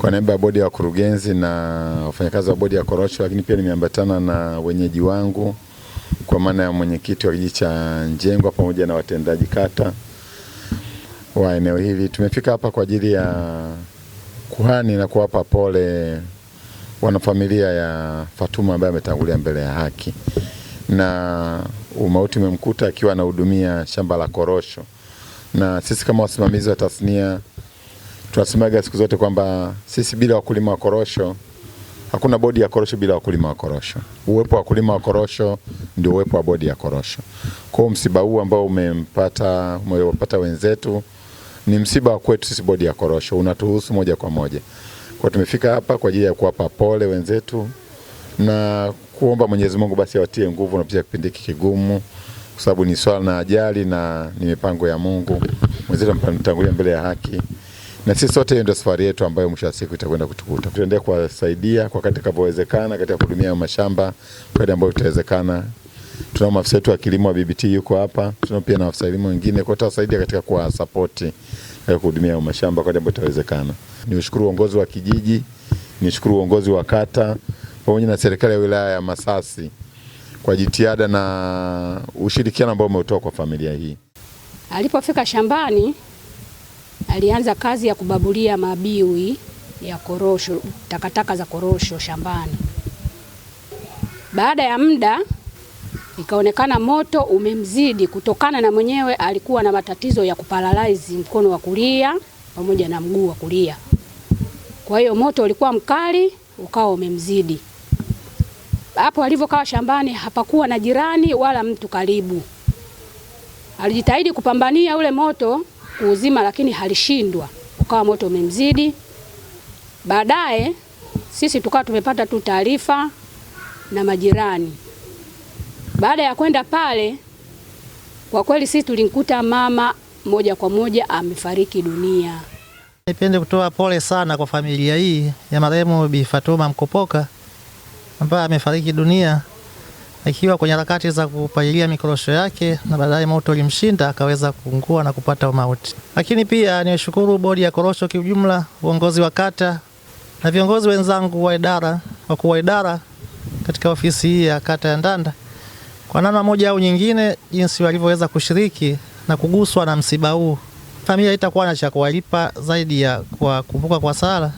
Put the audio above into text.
Kwa niaba ya bodi ya wakurugenzi na wafanyakazi wa bodi ya korosho, lakini pia nimeambatana na wenyeji wangu kwa maana ya mwenyekiti wa kijiji cha Njengwa pamoja na watendaji kata wa eneo hili. Tumefika hapa kwa ajili ya kuhani na kuwapa pole wanafamilia ya Fatuma ambaye ametangulia mbele ya haki, na umauti umemkuta akiwa anahudumia shamba la korosho. Na sisi kama wasimamizi wa tasnia tunasemaga siku zote kwamba sisi bila wakulima wa korosho hakuna bodi ya korosho bila wakulima wa korosho. Uwepo wa wakulima wa korosho ndio uwepo wa bodi ya korosho. Kwa hiyo msiba huu ambao umewapata wenzetu ni msiba wa kwetu sisi bodi ya korosho, unatuhusu moja kwa moja. Kwa tumefika hapa kwa ajili ya kuwapa pole wenzetu na kuomba Mwenyezi Mungu basi awatie nguvu na pia kipindi hiki kigumu, kwa sababu ni swala na ajali na ni mipango ya Mungu. Mwenzetu amtangulia mbele ya haki, na sisi sote hiyo ndio safari yetu ambayo mwisho wa siku itakwenda kutukuta. Tuendelee kuwasaidia kwa kadri itakavyowezekana katika kuhudumia mashamba kwa kadri ambavyo itawezekana. Tunao maafisa wetu wa kilimo wa BBT yuko hapa, tunao pia na maafisa elimu wengine, kwa tutawasaidia katika kuwasupport katika kuhudumia mashamba kwa kadri ambavyo itawezekana. Niushukuru uongozi wa kijiji, nishukuru uongozi wa kata pamoja na serikali ya wilaya ya Masasi kwa jitihada na ushirikiano ambao umeutoa kwa familia hii. Alipofika shambani alianza kazi ya kubabulia mabiwi ya korosho, takataka za korosho shambani. Baada ya muda ikaonekana moto umemzidi, kutokana na mwenyewe alikuwa na matatizo ya kuparalyze mkono wa kulia pamoja na mguu wa kulia. Kwa hiyo moto ulikuwa mkali ukawa umemzidi. Hapo alivyokaa shambani hapakuwa na jirani wala mtu karibu. Alijitahidi kupambania ule moto kuuzima, lakini alishindwa, ukawa moto umemzidi. Baadaye sisi tukawa tumepata tu taarifa na majirani. Baada ya kwenda pale, kwa kweli sisi tulimkuta mama moja kwa moja amefariki dunia. Nipende kutoa pole sana kwa familia hii ya marehemu Bi Fatuma Mkopoka ambaye amefariki dunia akiwa kwenye harakati za kupalilia mikorosho yake na baadaye moto ulimshinda akaweza kuungua na kupata mauti. Lakini pia niwashukuru bodi ya korosho kiujumla, uongozi wa kata na viongozi wenzangu wa idara, wakuu wa idara katika ofisi hii ya kata ya Ndanda kwa namna moja au nyingine, jinsi walivyoweza kushiriki na kuguswa na msiba huu. Familia itakuwa na cha kuwalipa zaidi ya kuwakumbuka kwa sala.